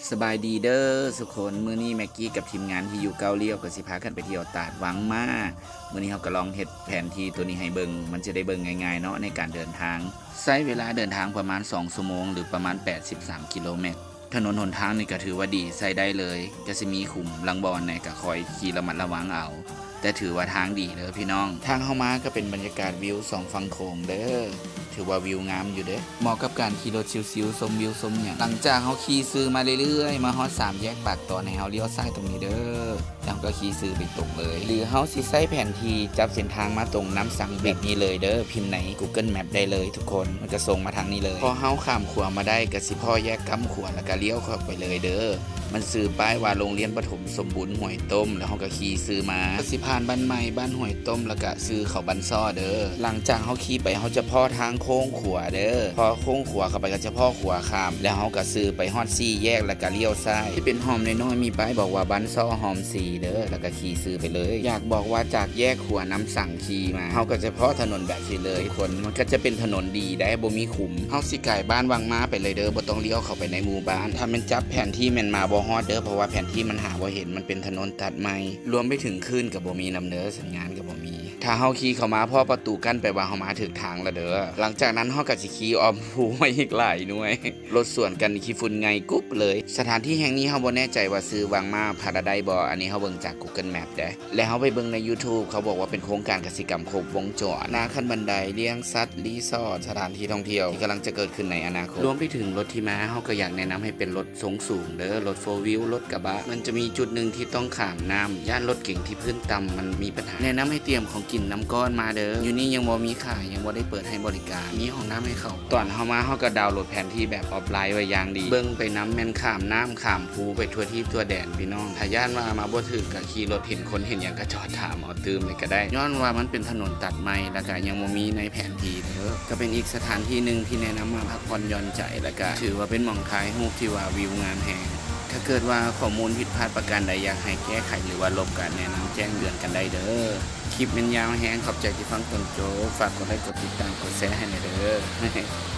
ສະບາຍດີເດີທຸກຄົນ, ມື້ນີ້ແມັກກີ້ກັບທີມງານທີ່ຢູ່ເກົ້າລ້ຽວກໍຊິພາກັນໄປທ່ຽວຕາດວັງມາ. ມື້ນີ້ເຮົາກໍລອງເຮັດແຜນທີ່ໂຕນີ້ໃຫ້ເບິ່ງ, ມັນຈະໄດ້ເບິ່ງງ່າຍໆເນາະໃນການເດີນທາງ. ໃຊ້ເວລາເດີນທາງປະມານສອງຊົ່ວໂມງ ຫຼື ປະມານແປດສິບສາມກິໂລແມັດ. ຖະໜົນຫົນທາງນີ້ກໍຖືວ່າດີໃຊ້ໄດ້ເລີຍ, ກໍຊິມີຂຸມລາງບ່ອນແດ່, ກໍຄອຍຂີ່ລະມັດລະວັງເອົາ. ແຕ່ຖືວ່າທາງດີເດີພີ່ນ້ອງ. ທາງເຮົາມາກໍເປັນບັນຍາກາດວິວສອງຝັ່ງໂຂງເດີ, ຖືວ່າວິວງາມຢູ່ເດ້, ເໝາະກັບການຂີ່ລົດຊິວໆ ຊົມວິວຊົມຫຍັງ. ຫຼັງຈາກເຮົາຂີ່ຊື່ມາເລື້ອຍໆ ມາຮອດສາມແຍກປາກຕອນ, ໃຫ້ເຮົາລ້ຽວຊ້າຍຕົງນີ້ເດີ, ແລ້ວເຮົາກໍຂີ່ຊື່ໄປຕົງເລີຍ. ຫຼືເຮົາຊິໃຊ້ແຜນທີ່ຈັບເສັ້ນທາງມາຕົງນ້ຳສັງແບບນີ້ເລີຍເດີ, ພິມໃນ Google Map ໄດ້ເລີຍທຸກຄົນ, ມັນຈະສົ່ງມາທາງນີ້ເລີຍ. ພໍເຮົາຂ້າມຂົວມາໄດ້ ກໍຊິພໍ້ແຍກກ້ຳຂວາ ແລ້ວກໍລ້ຽວເຂົ້າໄປເລີຍເດີ. ມັນຊື່ປ້າຍວ່າໂຮງຮຽນປະຖົມສົມບູນຫ້ວຍຕົ້ມ, ແລ້ວເຮົາກໍຂີ່ຊື່ມາ, ກໍຊິຜ່ານບ້ານໃໝ່ ບ້ານຫ້ວຍຕົ້ມ ແລ້ວກໍຊື່ເຂົ້າບ້ານຊໍ້ເດີ. ຫຼັງຈາກເຮົາຂີ່ໄປ ເຮົາຈະພໍ້ທາງໂຄ້ງຂວາເດີ, ພໍໂຄ້ງຂວາເຂົ້າໄປກໍຈະພໍ້ຂົວຂ້າມ, ແລ້ວເຮົາກໍຊື່ໄປຮອດສີ່ແຍກ ແລ້ວກໍລ້ຽວຊ້າຍ. ທີ່ເປັນຮ່ອມນ້ອຍໆ ມີປ້າຍບອກວ່າບ້ານຊໍ້ຮ່ອມສີ່ເດີ, ແລ້ວກໍຂີ່ຊື່ໄປເລີຍ. ຢາກບອກວ່າຈາກແຍກຂົວນ້ຳສັງຂີ່ມາ, ເຮົາກໍຈະພໍ້ຖະໜົນແບບນີ້ເລີຍທຸກຄົນ, ມັນກໍຈະເປັນຖະໜົນດີໄດ໋, ບໍ່ມີຂຸມ. ເຮົາຊິກາຍບ້ານວັງມາໄປເລີຍເດີ, ບໍ່ຕ້ອງລ້ຽວເຂົ້າໄປໃນໝູ່ບ້ານ. ຖ້າແມ່ນຈັບແຜນທີ່ແມ່ນມາບໍ່ຮອດເດີ, ເພາະວ່າແຜນທີ່ມັນຫາບໍ່ເຫັນ, ມັນເປັນຖະໜົນຕັດໃໝ່. ລວມໄປເຖິງຄື້ນກໍບໍ່ມີນຳເດີ, ສັນຍານກໍບໍ່ມີ. ຖ້າເຮົາຂີ່ເຂົ້າມາພໍ້ປະຕູກັ້ນ, ແປວ່າເຮົາມາຖືກທາງແລ້ວເດີ. ຫຼັງຈາກນັ້ນເຮົາກໍຊິຂີ່ອ້ອມພູມາອີກຫຼາຍໜ່ວຍ, ລົດສວນກັນ ຂີ້ຝຸ່ນໄງ່ກຸບເລີຍ. ສະຖານທີ່ແຫ່ງນີ້ເຮົາບໍ່ແນ່ໃຈວ່າຊື່ວັງມາພາລາໄດບໍ່, ອັນນີ້ເຮົາເບິ່ງຈາກ Google Map ເດ້. ແລະເຮົາໄປເບິ່ງໃນ YouTube ເຂົາບອກວ່າເປັນໂຄງການກະສິກຳຄົບວົງຈອນ, ນາຂັ້ນບັນໄດ, ລ້ຽງສັດ, ຣີສອດ, ສະຖານທີ່ທ່ອງທ່ຽວທີ່ກຳລັງຈະເກີດຂຶ້ນໃນອະນາຄົດ. ລວມໄປເຖິງລົດທີ່ມາ, ເຮົາກໍຢາກແນະນຳໃຫ້ເປັນລົດ ຊົງສູງເດີ, ລົດໂຟວີວ ລົດກະບະ. ມັນຈະມີຈຸດໜຶ່ງທີ່ຕ້ອງຂ້າມນ້ຳ, ຢ້ານລົດເກັງທີ່ພື້ນຕ່ຳມັນມີບັນຫາ. ແນະນຳໃຫ້ຕຽມຂອງກິນນ້ຳກ້ອນມາເດີ, ຢູ່ນີ້ຍັງບໍ່ມີຂາຍ, ຍັງບໍ່ໄດ້ເປີດໃຫ້ບໍລິການ, ມີຫ້ອງນ້ຳໃຫ້ເຂົ້າ. ຕອນເຮົາມາ, ເຮົາກໍດາວໂຫຼດແຜນທີ່ແບບອອຟລາຍໄວ້ຢ່າງດີ, ເບິ່ງໄປນຳແມ່ນຂ້າມນ້ຳຂ້າມພູໄປທົ່ວທີບທົ່ວແດນພີ່ນ້ອງ. ຖ້າຢ້ານວ່າມາບໍ່ຖືກ, ກໍຂີ່ລົດເຫັນຄົນເຫັນຫຍັງກໍຈອດຖາມເອົາຕື່ມເລີຍກໍໄດ້, ຍ້ອນວ່າມັນເປັນຖະໜົນຕັດໃໝ່ ແລ້ວກໍຍັງບໍ່ມີໃນແຜນທີ່ເດີ. ກໍເປັນອີກສະຖານທີ່ໜຶ່ງທີ່ແນະນຳມາພັກຜ່ອນຢ່ອນໃຈ, ແລ້ວກໍຖືວ່າເປັນໝ່ອງຖ່າຍຮູບທີ່ວ່າວິວງາມແຮງ. ຖ້າເກີດວ່າຂໍ້ມູນຜິດພາດປະການໃດ ຢາກໃຫ້ແກ້ໄຂ ຫຼືວ່າລົບ ກໍແນະນຳແຈ້ງເຕືອນກັນໄດ້ເດີ. ຄລິບແມ່ນຍາວແຮງ, ຂອບໃຈທີ່ຟັງຈົນຈົບ, ຝາກກົດໄລກ໌ ກົດຕິດຕາມ, ກົດແຊໃຫ້ແດ່ເດີ.